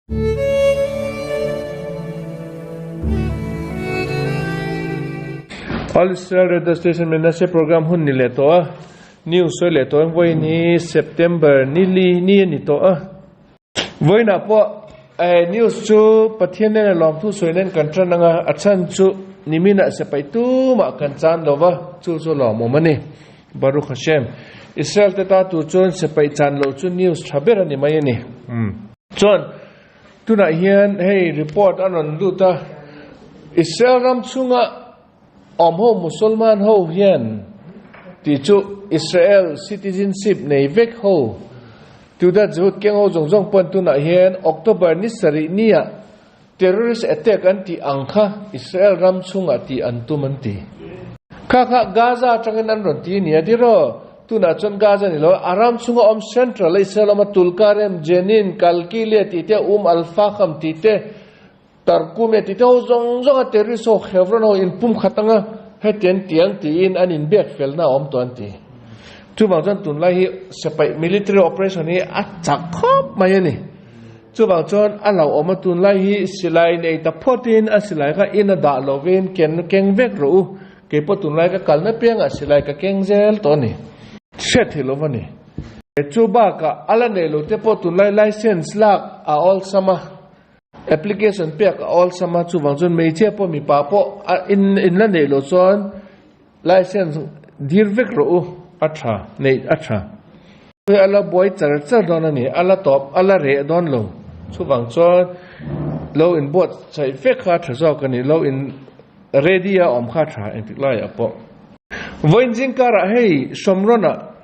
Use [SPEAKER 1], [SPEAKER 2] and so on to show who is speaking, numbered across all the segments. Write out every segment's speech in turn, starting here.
[SPEAKER 1] All Israel Radio Station Menashe program hun ni leh tawh a, news sawi leh tawh in vawiin hi September ni li ni a ni tawh a. Vawiinah pawh news chu Pathian nena lawmthu sawi nen kan tan anga, a chhan chu niminah sipai tumah kan chan lo va, chu chu lawmawm a ni. Baruch Hashem. Israel te ta tur chuan sipai chan loh chu news tha ber a ni mai a ni. Chuan tunah hian hei report a rawn lut a, Israel ram chhunga awm ho Musalman ho hian tih chu Israel citizenship nei vek ho Teudat Zehut keng ho zawng zawng pawn tunah hian October ni sarih nia terrorist attack an tih ang kha Israel ram chhungah tih an tum an ti. Kha kha Gaza atangin an rawn ti nia tiraw? Tunah chuan Gaza ni lo, a ram chhunga awm Central a Israel awma Tulkarem, Jenin, Kalkilia tih te, Um al-Fakham tih te, Tarkumia tih te ho zawng zawng a terrorist ho Hebron ho inpum khat anga hetiang tiang tiin an inbiak felna a awm tawh an ti. Chuvang chuan tunlai hi sipai military operation hi a chak khawp mai a ni. Chuvang chuan a hlauhawm a tunlai hi silai nei ta phawtin a silai kha in a dah lovin ken keng vek rawh u. Kei pawh tunlai ka kalna piangah silai ka keng zel tawh a ni. Hriat theih lova ni. Chu bakah a la nei lo te pawh tunlai license lak a awlsam a, application pek a awlsam a, chuvang chuan hmeichhia pawh mipa pawh a in in la neih loh chuan license dir vek rawh u a tha neih a tha. Hei a la buai char char dawn a ni, a la tawp a la reh dawn lo. Chuvang chuan lo inbuatsaih vek kha a tha zawk a ni, lo in ready a awm kha a tha engtik laiah pawh. Vawiin zingkarah hei Shomron-ah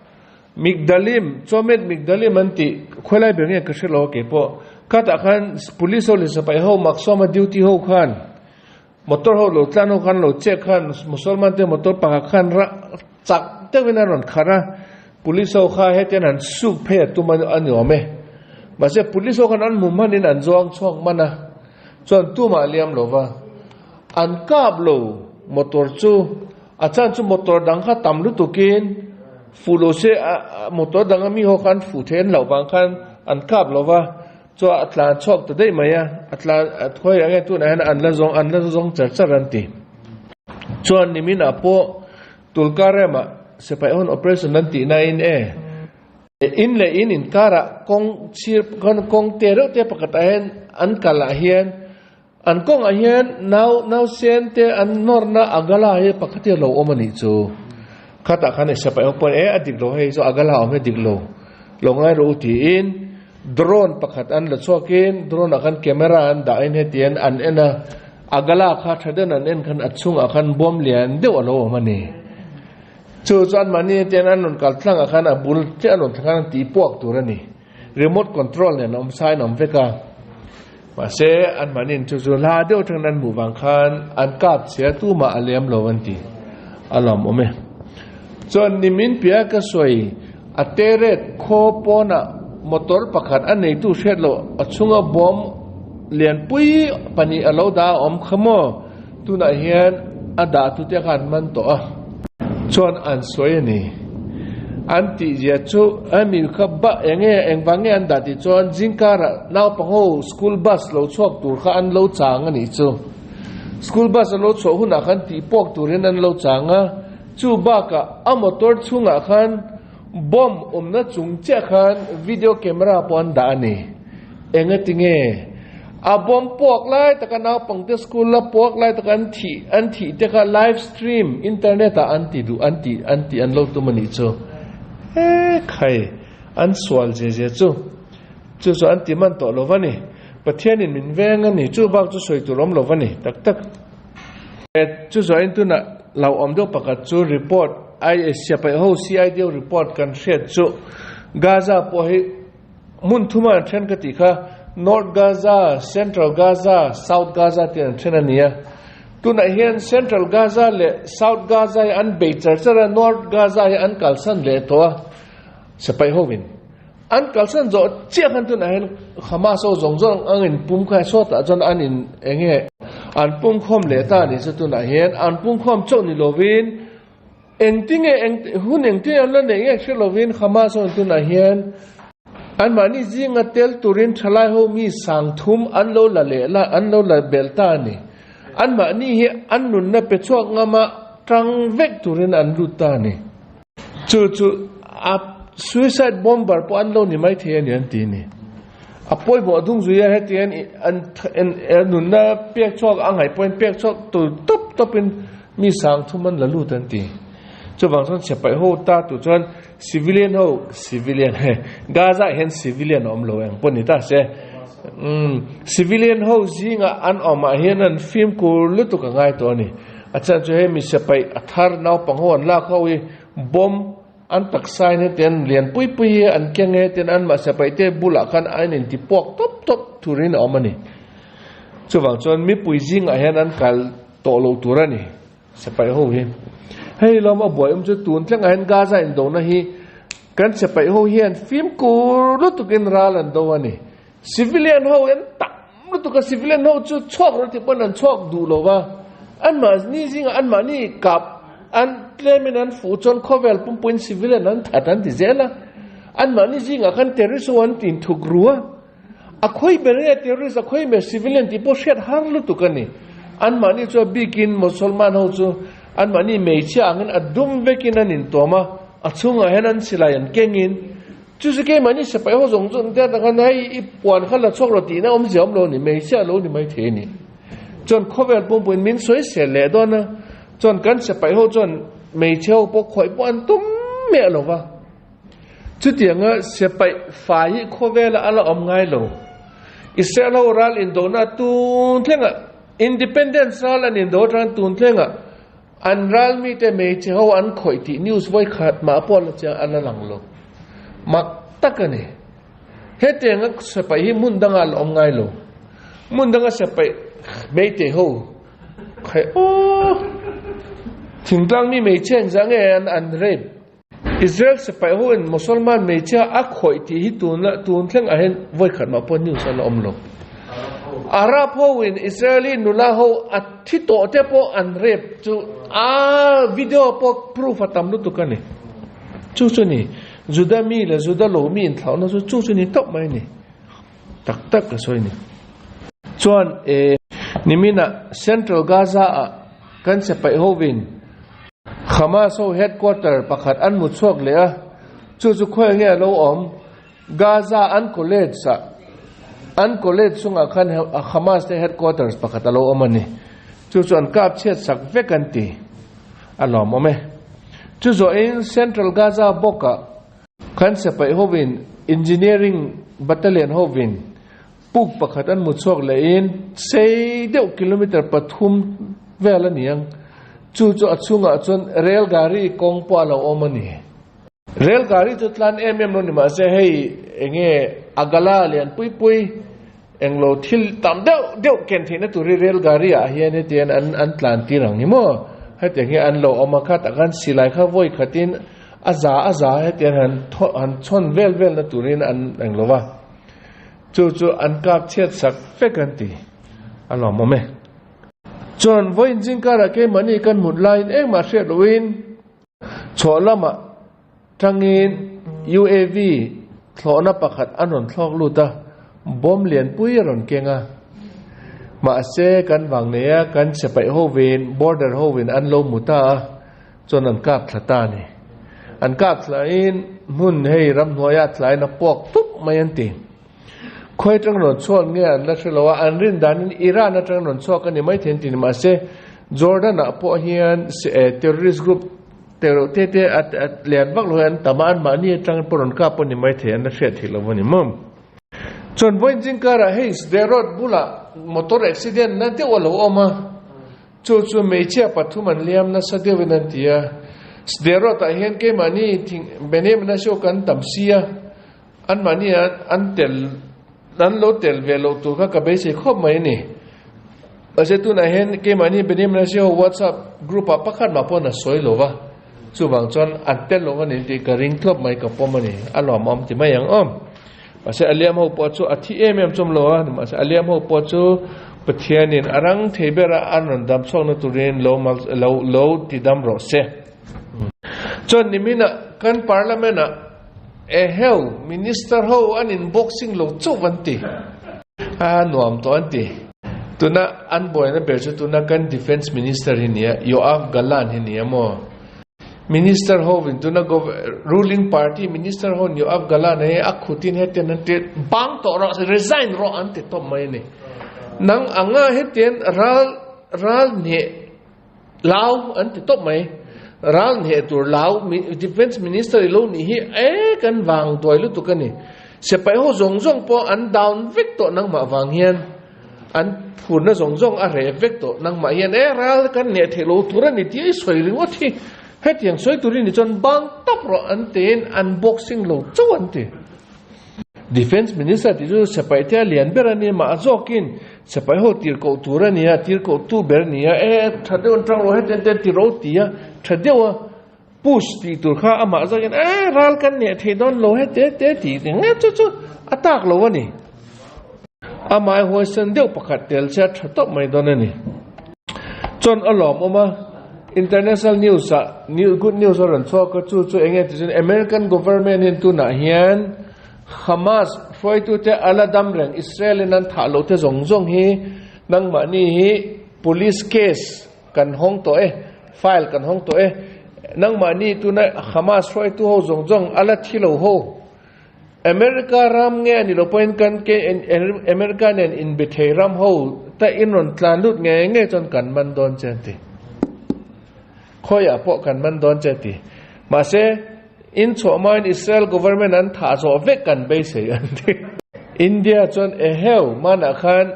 [SPEAKER 1] Migdalim, Chomet Migdalim an tih khawilai ber nge ka hre lo a kei pawh. Khatah khan Police ho leh sipai ho Maksawma duty ho khan motor ho lo tlan ho khan lo check khan Musalman te motor pakhat khan rah chak deuhin a rawn kharh a, Police ho kha hetian han suk phei a tum a ni awm e. Mahse Police ho khan an hmu hmanin an zawng chhuak hman a, chuan tumah liam lo va. An kap lo motor chu, a chan chu motor dang kha tam lutukin fuh lo se motor danga mi ho kha an fuh thei an loh vang khan an kap lo va, chuan a tlan chhuak ta daih mai a, a tlan a khawi ang nge tunah hian an la zawng an la zawng char char an ti. Chuan niminah pawh Tulkarem-ah sipai hun operation an tih nain e. In leh in inkarah kawng chhir kawng te reuh te pakhatah hian an kalah hian an kawngah hian nau nausen te an nawrna agala hi pakhat hi a lo awm a nih chu. Khatah khan sipai ho pawhin e a dik lo hei chu agala awm hi a dik lo lo ngai rawh u tiin drone pakhat an la chhuakin drone ah khan camera an dahin hetiang an en a agala kha tha deuhin an en khan a chhungah khan bawm lian deuh a lo awm a ni. Chu chuan mahni hetiang an rawn kal thlangah khan a bul chiah an rawn thleng khan an tih puak tur a ni. Remote control nen a awm sa in a awm vek a. Mahse an mahniin chu chu hla deuh atangin an hmuh vang khan an kap chhia tumah a lem lo an ti. A lawmawm e. Chuan nimin piah ka sawi a teret khaw pawnah motor pakhat a neitu hriat loh a chhunga bawm lianpui pahnih a lo dah a awm kha maw? Tunah hian a dah tute kha an man tawh a, chuan an sawi a ni. An tihzia chu hemi kha ba eng nge engvang nge an dah tih chuan zingkarah naupang ho school bus lo chhuak tur kha an lo chang a nih chu. School bus a lo chhuah hunah khan tih pawk turin an lo chang a, chu bakah a motor chhungah khan bomb awmna chung chiah khan video camera pawh an dah a ni. Engatinge? A bomb puak lai taka naupangte school la puak lai taka an thih an thih te kha live stream internet ah an ti duh an ti an ti an lo tum a nih chu. He khai an sual zia zia chu. Chu chu an ti man tawh lo va ni. Pathianin min veng a ni. Chu bak chu sawi tur awm lo va ni tak tak. Chu zawhin tunah hlauhawm deuh pakhat chu report I siapaih ho CID ho report kan hriat chu Gaza pawh hi Hmun thuma an then ka tih kha North Gaza, Central Gaza, South Gaza tih an then a ni a. Tunah hian Central Gaza leh South Gaza hi an bei char char a, North Gaza hi an kalsan leh tawh a, sipai hovin an kalsan zawh chiah khan tunah hian Hamas ho zawng zawng ang in pum kha sawtah chuan an in eng nge an pumkhawm leh ta a ni chu tunah hian an pumkhawm chauh ni lovin Engtinge eng hun engtin an la neih nge hre lovin Hamas ho in tunah hian Anmahni zinga tel turin thalai ho mi 3000 an lo la leh la, an lo la belh ta a ni. Anmahni hi an nunna pe chhuak ngama tang vek turin an lut ta a ni. Chu chu a suicide bomber pawh an lo ni maithei a ni an ti a ni. A pawimawh dung zui a hetiang an nunna pek chhuak a ngaih pawhin pek chhuak tur tawp tawpin mi 3000 an la lut an ti. Chuvang chuan sipai ho ta tur chuan civilian ho civilian he Gaza ah hian civilian a awm lo eng pawh ni ta se umm civilian ho zingah an awm ah hian an fimkhur lutuk a ngai tawh a ni. A chhan chu hei mi sipai a thar naupang ho an lak ho hi bomb An taksa in hetiang lian pui pui hi an keng e tin an mahse paihte bulah khan a in inti puak tawp tawp turin a awm a ni. Chuvang chuan mipui zingah hian an kal tawh lo tur a ni sipai ho hi. Hei lawm a buai awm chu tun thlengah hian Gaza indona hi kan sipai ho hian fimkhur lutukin ral an do a ni. Civilian ho an tam lutuk a, civilian ho chu chhuak rawh tih pawn an chhuak duh lo va, anmahni zingah anmahni kap an tlemin an fuh chuan khawvel pumpuiin civilian an that an ti zel a, anmahni zingah khan terrorist ho an inthuk ru a, a khawi ber nge terrorist a khawi ber civilian tih pawh hriat har lutuk a ni. Anmahni chu a bikin Mosolman ho chu anmahni hmeichhia angin a dum vekin an intuam a, a chhungah hian an silai an kengin Chu chu keimahni sipai ho zawng zawng te atang khan hei i puan kha la chhuak lo tihna awmzia awm lo a ni, hmeichhia a lo ni mai thei a ni. Chuan khawvel pumpuiin min sawi sel leh dawn a, chuan kan sipai ho chuan hmeichhe ho pawh khawih pawh an tum miah lo va. Chutianga sipai fai hi khawvela a la awm ngai lo. Israel ho ral indona tun thlengah Independence ral an indo atang tun thlengah An ral mite hmeichhe ho an khawih tih news vawi khat mah pawh la chiang a la lang lo. Mak tak a ni. Hetianga sipai hi hmun dangah a la awm ngai lo. Hmun danga sipai hmeite ho khai aw thingtlang mi hmeichhe engzah nge an an rape. Israel sipai ho in Mosolman hmeichhia a khawih tih hi tun tun thleng ah hian vawi khat mah pawh news a la awm lo. Arab ho in Israeli nula ho a thi tawh te pawh an rape chu a video pawh proof a tam lutuk a ni. Chu chu ni Juda mi leh Juda lo mi inthlauhna chu chu chu ni tawp mai a ni. Tak tak ka sawi ni. Chuan e niminah Central Gaza ah kan sipai hovin Hamas ho headquarter pakhat an hmu chhuak leh a, chu chu khawi nge a lo awm? Gaza an college ah an college chungah khan Hamas te headquarters pakhat a lo awm a ni. Chu chu an kap chhiat sak vek an ti a lawmawm e. Chu zawhin Central Gaza bawkah khan sipai hovin engineering battalion hovin puk pakhat an hmu chhuak lehin sei deuh kilometer pathum vel a ni ang. Chu chu a chhungah chuan rel gari kawng pawh a lo awm a ni. Rel gari chu tlan em em lo ni mahse hei enge a gala lian pui pui englo thil tam deuh deuh ken theihna tur hi rel gari ah hian hetiang an an tlan tir ang ni maw? Hetiang hi an lo awm a khatah khan silai kha vawi khatin a za a za hetiang han han chhawn vel vel na turin an englo va. Chu chu an kap chhiat sak vek an ti a lawmawm e. Chuan vawiin zingkarah keimahni kan hmut laiin engmah hriat lohin chhuah lamah tangin UAV thlawhna pakhat an rawn thlawk lut a, bomb lianpui a rawn keng a. Mahse kan vang nei a, kan sipaih hovin border hovin an lo mu ta a, chuan an kap thla ta a ni. An kap thlain hmun hei ramhnuaia tlain a puak tup mai an ti. Khawi atang rawn chhuak nge an la hre lo a, an rin danin Iran atang rawn chhuak a ni maithei an ti ni. Mahse, Jordan ah pawh hian terrorist group te reuh te te a lian vak lo hi an tam a, anmahni atang pawh rawn kap pawh ni maithei an la hriat theih lo a ni maw. Chuan vawiin zingkarah hei Sderot bulah motor accident na deuh a lo awm a. Chu chu hmeichhia pathum an liam nasa deuhin an ti a. Sderot ah hian keimahni thing Bnei Menashe kan tam si a, anmahni an tel an lo tel ve loh tur kha ka beisei khawp mai a ni. Mahse tunah hian keimahni Bnei Menashe ho WhatsApp group ah pakhat mah pawh na sawi lo va, chuvang chuan an tel lo a ni tih ka ring thlawp mai ka pawm a ni, a lawmawm ti mai ang aw. Mahse a liam ho pawh chu a thi em em chawm lo a, mahse a liam ho pawh chu Pathianin a rang thei ber a, an rawn dam chhuakna turin lo mal lo lo ti dam rawh se. Chuan niminah kan Parliament ah Eheu, Minister ho an in boxing lo chauh an ti. A nuam tawh an ti. Tuna an buaina ber chu tuna kan Defence Minister hi nia, Yoav Gallant hi nia maw? Minister ho in tuna ruling party minister ho Yoav Gallant hi a khutin hetian an ti, bang tawh rawh, resign rawh an ti tawp mai a ni. Nang anga hetian ral ral hneh Lau an ti tawp mai. Ral hneh tur lau Defence Minister i lo nih hi e kan vang duai lutuk a ni. Sipai ho zawng zawng pawh an down vek tawh nangmah vang hian an phurna zawng zawng a reh vek tawh nangmah hian e ral kan hneh theih lo tur a ni tih i sawi ringawt hi hetiang sawi turin i chuan bang tawp rawh an tiin an boxing lo chauh an ti. Defence Minister tih chu sipai te a lian ber a ni mah zawkin sipai ho tir koh tur a ni a, tir koh tu ber a ni a, e tha deuh an tang rawh hetiang te ti ro ti a, tha deuh a push tih tur kha amah zawkin e ral kan neh thei dawn lo heti heti tih nge chu chu a tak lo a ni. Amah huaisen deuh pakhat tel che a tha tawp mai dawn a ni. Chuan a lawmawm a, international news ah good news a rawn chhuak a, chu chu eng nge ti chuan American government hian tunah hian Hamas hruaitute a la dam reng Israel in an thah loh te zawng zawng hi nangmahni hi police case kan hawng tawh e, file kan hawng tawh e, nangmahni tuna Hamas hruaitu ho zawng zawng a la thi lo ho. America ram nge a ni lo pawhin kan ke America nen inbe thei ram ho ta in rawn tlan lut nge nge chuan kan man dawn che an ti. Khawiah pawh kan man dawn che a ti. Mahse, in chhuah hmain Israel government an thah zawh vek kan beisei an ti. India chuan eheu manah khan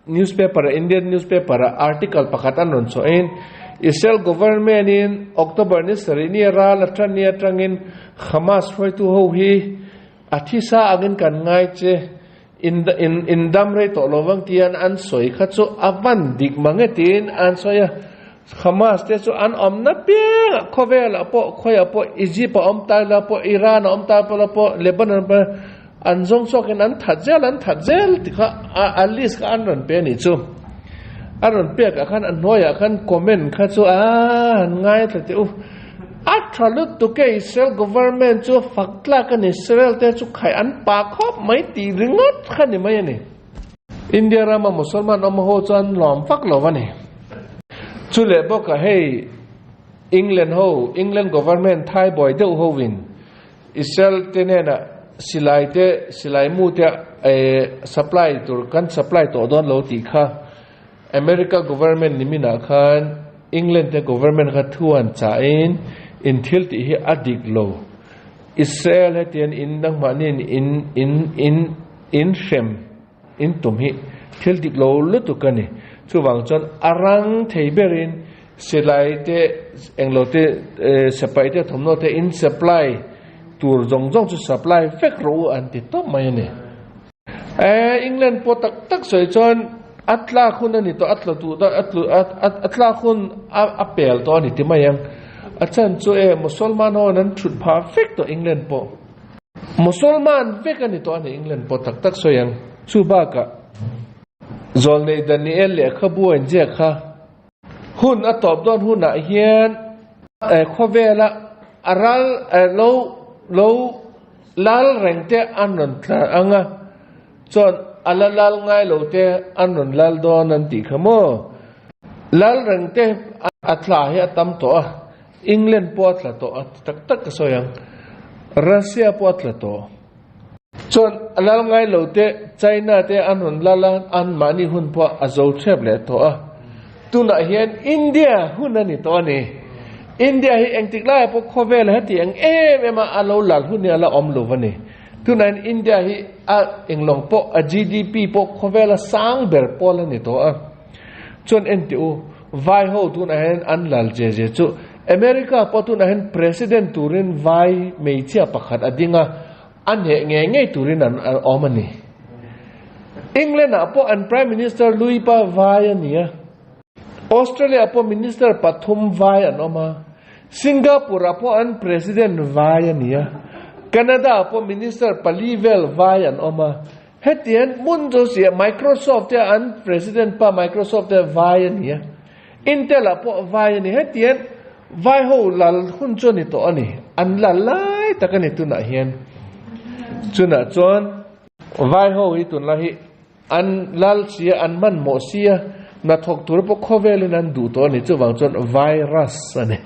[SPEAKER 1] newspaper ah Indian newspaper ah article pakhat an rawn chhuahin Israel government in October ni sarih ni ral atang ni atangin Hamas hruaitu ho hi a thisa angin kan ngai che in in in dam rei tawh lo vang tian an sawi kha chu a van dik mang e tiin an sawi a Hamas te chu an awm na piang ah khawvel ah pawh khawiah pawh Egypt a awm tai la pawh Iran a awm tai pawh Lebanon pawh An zawng chhuakin an that zel an that zel ti kha a list kha an rawn pe a nih chu. A rawn pek ah khan a hnuaiah khan comment kha chu a han ngaithla teh u. A tha lutuk e Israel government chu fak tlak a ni Israel te chu khaih an pa khawp mai tih ringawt kha ni mai a ni. India rama Musalman awm ho chuan lawm vak lo a ni. Chu leh bawkah hei England ho England government thaibawi deuh hovin Israel te hnenah silai te silai mu te supply tur kan supply tawh dawn lo tih kha America government niminah khan England te government kha thu an chahin in thil tih hi a dik lo Israel hetian in nangmahniin in in in in hrem in tum hi thil dik lo lutuk a ni. Chuvang chuan a rang thei berin silai te englo te sipai te thawmhnaw te in supply tur zawng zawng chu supply vek rawh u an ti tawp mai a ni. England pawh tak tak sawi chuan a tlak hun a ni tawh a tla duh a tlu a tlak hun a pel tawh a ni ti mai ang. A chhan chu e Musalman ho an thut phah vek tawh England pawh. Musalman vek a ni tawh a ni England pawh tak tak sawi ang. Chu bakah Zawlnei Daniel lehkhabu a inziak kha hun a tawp dawn hunah hian khawvela a ral lo lo lal reng te an rawn tla ang a, chuan a la lal ngai lo te an rawn lal dawn an tih kha maw? Lal reng te a tla hi a tam tawh a. England pawh a tla tawh a ti tak tak ka sawi ang. Russia pawh a tla tawh. Chuan a lal ngai lo te China te an rawn lal a, an mahni hun pawh a zo thlep leh tawh a. Tunah hian India hun a ni tawh a ni. India hi engtik laiah pawh khawvel heti ang em em a a lo lal hun hi a la awm lo va ni. Tunah hian India hi a englawng pawh a GDP pawh khawvel a sang ber pawl a ni tawh a. Chuan entih u, Vai ho tunah hian an lal je je chu America pawh tunah hian President turin vai hmeichhia pakhat a ding a, a hneh ngei ngei turin an awm a ni. England ah pawh an Prime Minister lui pa vai a ni a, Australia ah pawh Minister pathum vai an awm a, Singapore ah pawh an President vai a ni a, Canada ah pawh Minister pali vel vai an awm a, Hetiang hmun chu si a Microsoft te an president pa Microsoft te vai a ni a, Intel ah pawh vai a ni. Hetiang vai ho lal hun chu a ni tawh a ni. An lal lai tak a ni tunah hian. Chunah chuan vai ho hi tunlai hi an lal sia, an hmanhmawh sia, hnathawk tur pawh khawvelin an duh tawh a ni. Chuvang chuan virus a ni.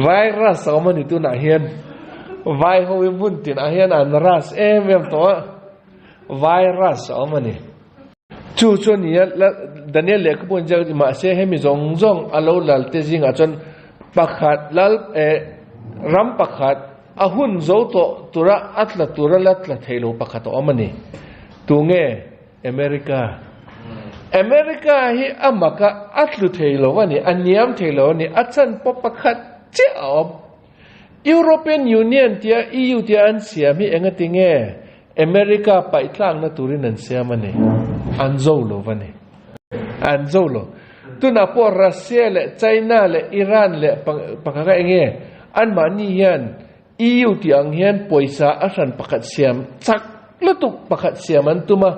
[SPEAKER 1] Virus a awm a ni tunah hian. Vai ho hi hmun tinah hian an ras em em tawh a, virus a awm a ni. Chu chu a ni a, Daniel lehkhabu an ziak a ni, mahse hemi zawng zawng a lo lal te zingah chuan pakhat lal eh ram pakhat a hun zo tawh tura a tla tura la tla thei lo pakhat a awm a ni. Tunge? America. America hi a mak a, a tlu thei lo a ni, a niam thei lo a ni, a chan pawh pakhat chiah a awm. European Union tia EU tia an siam hi engati nge? America paih tlakna turin an siam a ni. An zo lo va ni. An zo lo. Tunah pawh Russia leh China leh Iran leh pakhat kha enge anmahni hian EU tih ang hian pawisa a hran pakhat siam chak lutuk pakhat siam an tum a,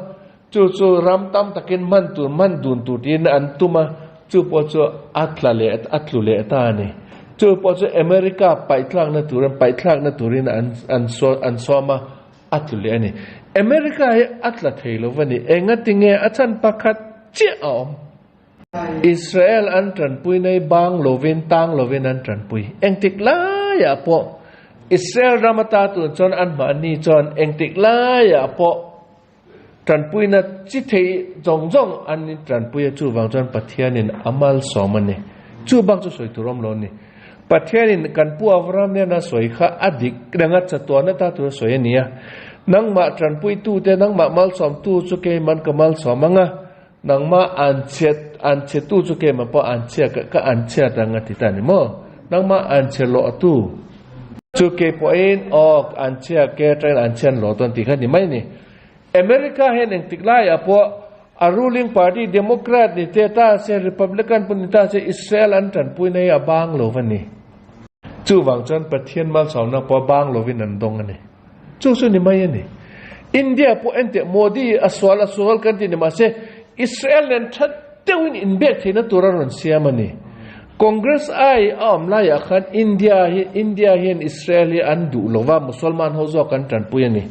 [SPEAKER 1] chu chu ram tam takin hman tur hman dun tur tiin an tum a, chu pawh chu a tla leh a tlu leh ta a ni. Chu pawh chu America paih tlakna turin paih thlakna turin an an an sawm a, a tlu leh a ni. America hi a tla thei lo va ni. Engati nge a chhan pakhat chiah a awm? Israel an tanpui nei bang lovin tang lovin an tanpui. Engtik laiah pawh Israel ram ata tun chuan an mahni chuan engtik laiah pawh Tanpuina chi thei zawng zawng an in tanpui a, chuvang chuan Pathianin a malsawm a ni. Chu bak chu sawi tur awm lo a ni. Pathianin kan Pu Avram nena sawi kha a dik reng a, chatuan ata tura sawi a ni a. Nangmah tanpuitute, nangmah malsawmtu chu keiman ka malsawm ang a, nangmah anchhe anchhetu chu keimah pawh anchhia ka anchhiat ang a ti ta a ni maw? Nangmah anchhe lawhtu chu kei pawhin aw anchhia ke atangin anchhia an lawh dawn tih kha ni mai a ni. America hian engtik laiah pawh a ruling party Democrat ni te ta se Republican pawh ni ta se Israel an tanpuina hi a bang lo va ni. Chuvang chuan Pathian malsawmna pawh a bang lovin an dawng a ni. Chu chu ni mai a ni. India pawh enteh Modi a sual a sual kan ti ni mahse Israel nen that deuhin inbek theihna tur a rawn siam a ni. Congress ai a awm laiah khan India hi India hian Israel hi an duh lova Musalman ho zawk an tanpui a ni.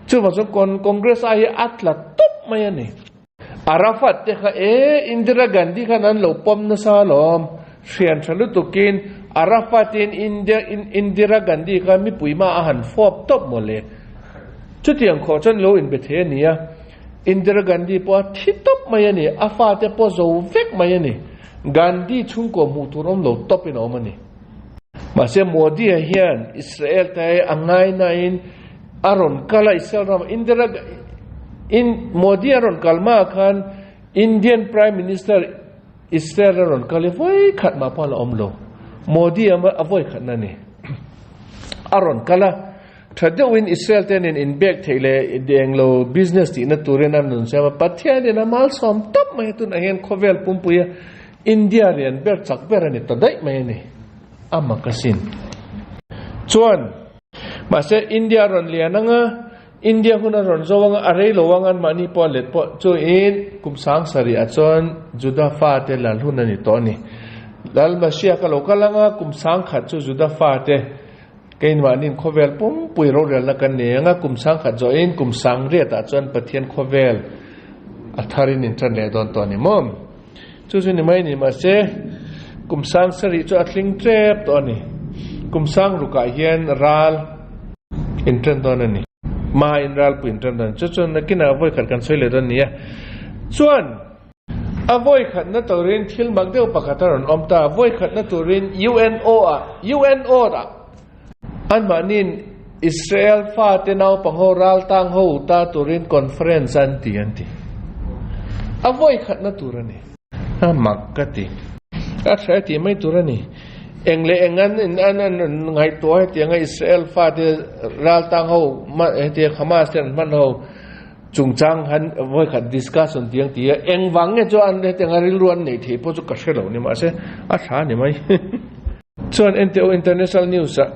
[SPEAKER 1] Chuvang chuan Congress ai hi a tla tawp mai a ni. Arafat te kha e Indira Gandhi khan an lo pawm nasa alawm, hrian tha lutukin Arafat in India Indira Gandhi kha mipui hma a han fawp tawp mawle. Chutiang khawh chuan lo inbe thei a ni a, Indira Gandhi pawh a thi tawp mai a ni, a fate pawh zo vek mai a ni. Gandhi chhungkaw hmuh tur awm lo tawpin a awm a ni. Mahse Modi-a hian Israel te a ngainain a rawn kal a, Israel ramah Indira in Modi a rawn kal hmaah khan Indian Prime Minister Israel a rawn kal i vawi khat mah pawh a la awm lo. Modi a a vawi khatna a ni. A rawn kal a, tha deuhin Israel te nen inbek theih leh deng lo business tihna turin an rawn siam a, Pathianin a malsawm tawp mai a, tunah hian khawvel pumpuia India rian ber chak ber a ni ta daih mai a ni, a mak asin. Chuan, mahse India rawn lian anga, India hun a rawn zo anga, a rei lo anga anmahni pawh a let pawh chuin kum sang sarih ah chuan Juda fate lal hun a ni tawh a ni. Lal Masiah ka lo kal anga kum sang khat chu Juda fate keimahniin khawvel pumpui rorelna kan nei anga kum sang khat zawhin kum sang riat ah chuan Pathian khawvel a tharin in tan leh dawn tawh a ni maw? Chu chu ni mai ni mahse kum sang sarih chu a tling tep tawh a ni. Kum sang rukah hian ral in tan dawn a ni. Hma in ral pui in tan dawn a ni. Chu chuan nakinah vawi khat kan sawi leh dawn a ni a. Chuan a vawi khatna turin thil mak deuh pakhat a rawn awm ta. Vawi khatna turin UNO ah UNO ah anmahniin Israel fate naupang ho ral tang ho ta turin conference an ti an ti. A vawi khatna tur a ni. A mak ka ti. A hre tih mai tur a ni. Eng leh eng an in an an ngaihtuah hetianga Israel fate ral tang ho hetiang Hamas te an hman ho chungchang han vawi khat discussion tih ang ti a. Eng vang nge chu an hetianga rilru an neih theih pawh chu ka hre lo ni mahse a tha a ni mai. Chuan enteh aw international news ah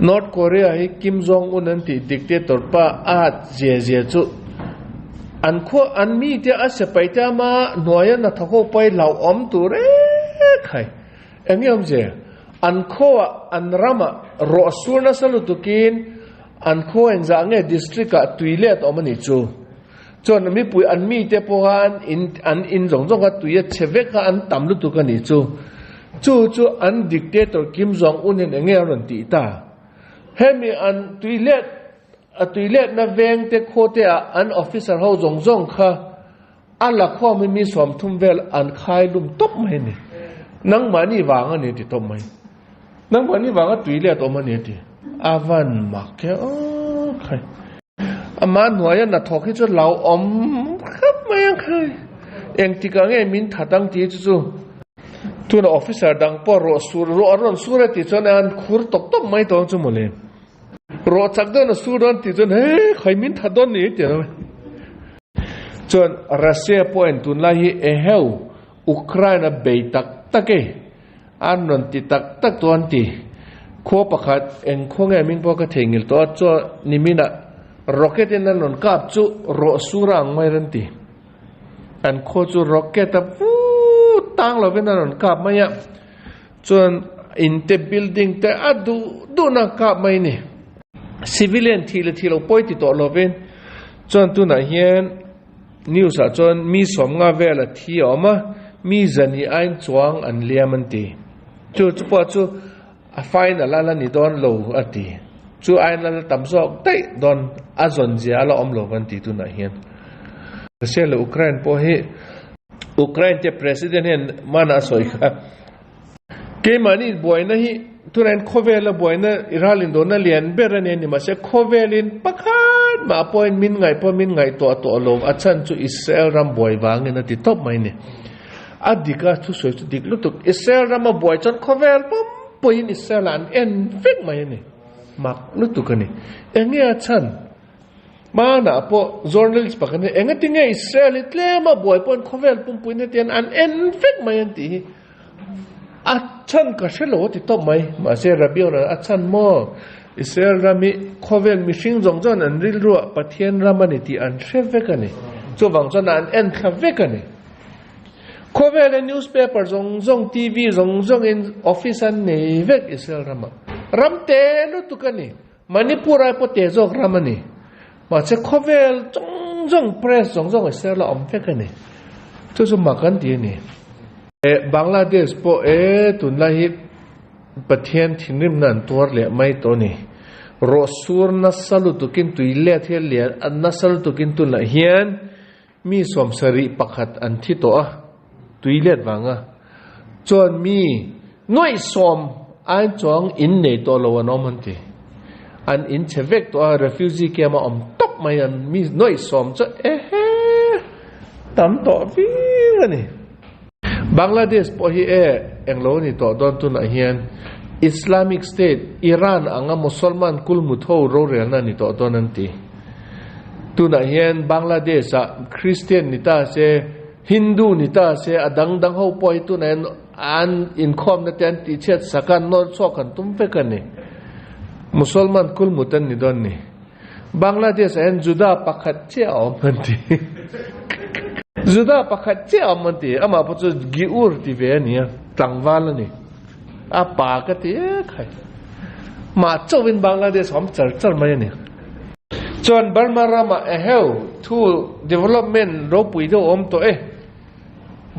[SPEAKER 1] North Korea hi Kim Jong Un an tih dictator pa a zia zia chu an khua an mi te a sipai te ama hnuaia hnathawk ho pawh hi hlauhawm tur ek hai. Eng nge awm zia? An khuaah an ramah rawh sur nasa lutukin an khua engzah nge district ah tui let awm a nih chu. Chuan mipui an mite pawha an in an in zawng zawng kha tui a chhe vek a an tam lutuk a nih chu. Chu chu an dictator Kim Jong Un hian enge a rawn tih ta. Hemi an tui let a tui letna veng te khaw te ah an officer ho zawng zawng kha A la khawm hi mi 30 vel an khai lum tawp mai a ni. Nangmahni vang a ni a ti tawp mai. Nangmahni vanga tui let awm a ni a ti. A van mak e aw khai. Amah hnuaia hnathawk hi chu lo awm khap mai ang khai. Engtikah nge min that ang tih chu chu. Tuna officer dang pawh rawh sur rawh a rawn sur a tih chuan an khur tawp tawp mai tawh ang chu mawle. Rawh chak dawn a sur dawn tih chuan he khai min that dawn ni ti lo. Chuan Russia pawh en tunlai hi eheu Ukraine a bei tak tak e. An rawn ti tak tak tawh an ti. Khua pakhat eng khua nge ming pawh ka theihngilh tawh a chuan niminah rocket in an rawn kap chu rawh sur a ang mai an ti. An khua chu rocket a vut tang lovin an rawn kap mai a. Chuan in te building te a duh duhna kap mai ni. Civilian thih leh thih loh pawi ti tawh lovin chuan tunah hian news ah chuan mi 50 vel a thi a awm a, mi zani ain chuang an liam an ti. Chu chu pawh chu a final a la ni dawn lo a ti. Chu ain la la tam zawk daih dawn a zawn zia a la awm lo an ti tunah hian. Russia leh Ukraine pawh hi Ukraine te president hian mana a sawi kha. Keimahni buaina hi tunah hian khawvela buaina i ral indawhna lian ber a ni a ni mahse khawvelin pakhat mah pawhin min ngaih pawh min ngaihtuah tawh lo a chhan chu Israel ram buai vangin a ti tawp mai a ni. A dik a thusawi chu dik lutuk Israel rama buai chuan khawvel pawm pawhin Israel ah an en vek mai a ni. Mak lutuk a ni. Enge a chhan? Hmanah pawh journalist pakhat hi engatinge Israel hi tlema buai pawhin khawvel pumpuiin hetiang an en vek mai an tih hi a chhan ka hre lo a ti tawp mai. Mahse Rabion a chhan maw? Israel ram hi khawvel mihring zawng chuan an rilruah Pathian ram a ni tih an hre vek a ni. Chuvang chuan an en thla vek a ni. Khawvela newspaper zawng zawng, TV zawng zawngin office an nei vek Israel ramah. Ram te lutuk a ni. Manipur ai pawh teh zawk ram a ni. Mahse khawvel zawng zawng press zawng zawng Israel a awm vek a ni. Chu chu mak an ti a ni. Bangladesh pawh e tunlai hi Pathian thinrimna an tuar leh mai tawh a ni. Rawh sur nasa lutukin tui let hi a lian a nasa lutukin tunah hian mi 71 an thi tawh a, tui let vanga chuan mi nuaih sawm ain chuang in nei tawh lo an awm an ti. An in chhe vek tawh a, refugee camp a awm tawp mai an mi nuaih sawm chu ehe tam tawh viau a ni. Bangladesh pawh hi e englo a ni tawh dawn tunah hian Islamic State, Iran anga Mosolman kulmut ho rorelna a ni tawh dawn an ti. Tunah hian Bangladesh ah Christian ni ta se, Hindu ni ta se, a dang dang ho pawh hi tunah hian an inkhawmna te an tihchhiat sak a, nawr chhuak an tum vek a ni. Mosolman kulmut an ni dawn ni. Bangladesh ah hian Juda pakhat chiah a awm an ti. Juda pakhat chiah a awm an ti. Amah pawh chu Giur ti ve a ni a, tlangval a ni. A pa ka ti e khai. Mah chauhin Bangladesh a awm char char mai a ni. Chuan Burma ramah eheu thu development ropui deuh a awm tawh e.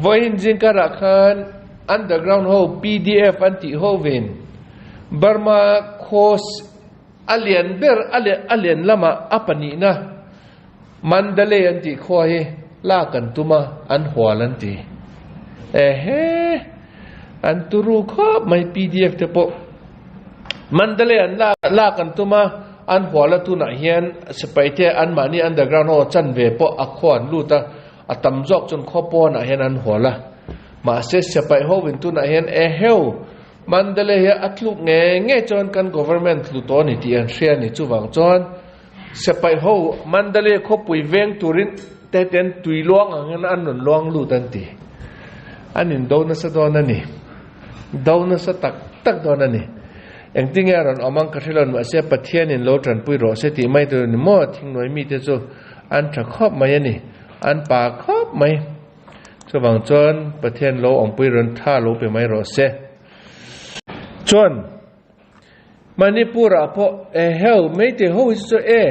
[SPEAKER 1] Vawiin zingkarah khan underground ho PDF an tih ho vein Burma khaw A lian ber a leh a lian lamah a pahnihna Mandalay an tih khua hi lak an tum a, an hual an ti. Ehe! An turu khawp mai pdf te pawh. Mandalay an lak an tum a, an hual a tunah hian sipai te anmahni underground ho chanve pawh a khua an lut a, a tam zawk chuan khaw pawnah hian an hual a. Mahse sipai hovin tunah hian eheu! Mandalay hi a tluk nge nge chuan kan government tlu tawh a ni tih an hria a ni. Chuvang chuan Sepaih ho Mandalay khawpui veng turin te ten tui luang angin an rawn luang lut an ti. An in do nasa dawn a ni. Do nasa tak tak dawn a ni. Engtinge a rawn awm ang ka hre lo mahse Pathianin lo tanpui rawh se tih mai tur a ni maw? Thingnuai mite chu an tha khawp mai a ni. An pa khawp mai. Chuvang chuan Pathian lo awmpui rawn tha lo pe mai rawh se. Chuan Manipur ah pawh eheu Meitei ho hi chu e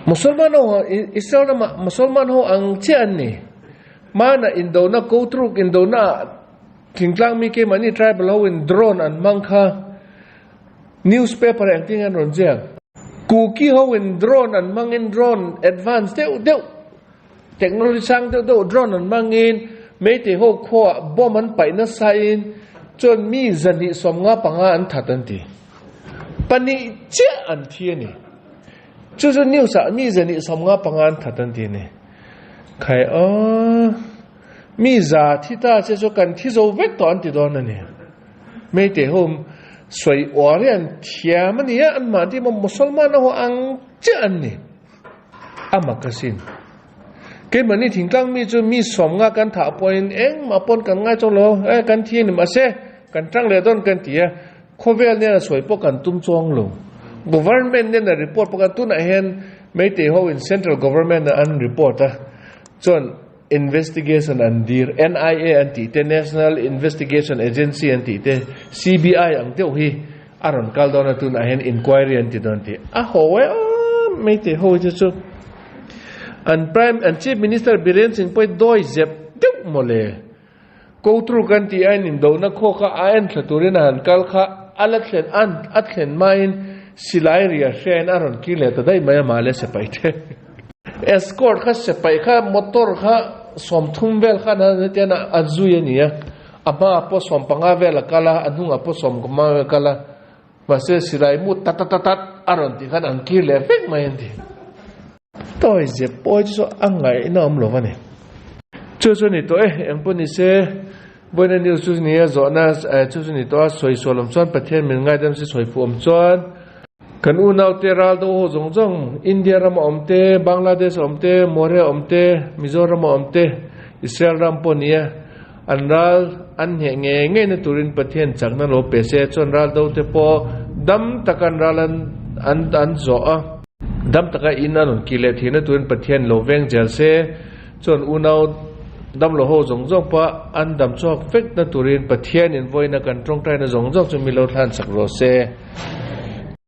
[SPEAKER 1] Musalman ho Israel ramah Musalman ho ang chiah an ni. Hmanah indona ko truk indona ah thingtlang mi keimahni tribal ho in drone an hmang kha newspaper ah engtin nge an rawn ziak. Kuki ho in drone an hmang in drone advance deuh deuh Technology sang deuh deuh drone an hmangin Meitei ho khuaah bomb an paih nasa in chuan mi 275 an that an ti. Pahnih chiah an thi a ni. Chu chu news ah mi 255 an that an ti a ni. Khai aw mi za thi ta che chu kan thi zo vek tawh an ti dawn a ni. Meitei ho sawi uar hi an thiam a ni a, anmah an ti maw Musalman ho ang chiah an ni. A mak asin. Keimahni thingtlang mi chu mi sawmnga kan thah pawhin engmah pawn kan ngai chawk lo, e kan thi a ni mahse kan tang leh dawn kan ti a, khawvel nena sawi pawh kan tum chuang lo. Government nena report pawh kan tunah hian Meitei ho in Central Government ah an report a, chuan investigation an dir, NIA an tih te, National Investigation Agency an tih te, CBI ang deuh hi a rawn kal dawn a tunah hian inquiry an ti dawn tih a haw e aw Meitei ho hi chu chu an prime an chief minister Biren Singh pawh hi dawi zep deuh mawle ko tur kan tih a in indona khaw kha a en thla turin a han kal kha a la thlen an a thlen hmain silai ria hriain a rawn kir leh ta daih mai a mah le sipai te. Escort kha sipai kha motor kha 30 vel khan a hetian a zui a ni a, a hmaah pawh 15 vel a kal a, a hnungah pawh 15 vel a kal a, mahse silai mu tat tat tat a rawn tih khan an kir leh vek mai a ni. Tawi zep pawh hi chu a ngaihna awm lo a ni. Chu chu ni tawh e, eng pawh ni se, Vawiina news chu ni a zawhna chu chu ni tawh a, sawi sual awm chuan Pathian min ngaidam se sawi fuh awm chuan. Kan unaute ral do ho zawng zawng, India rama awm te, Bangladesh a awm te, Moreh a awm te, Mizoram a awm te, Israel ram pawh nia an ral an hneh ngei ngei na turin Pathian chakna lo pe se chuan ral do te pawh dam taka an ral an an an zawh a, dam taka in an rawn kih leh theihna turin Pathian lo veng zel se chuan unau dam lo ho zawng zawng pawh an dam chhuak vek na turin Pathian in vawiina kan tawngtaina zawng zawng chu mi lo thlan sak rawh se.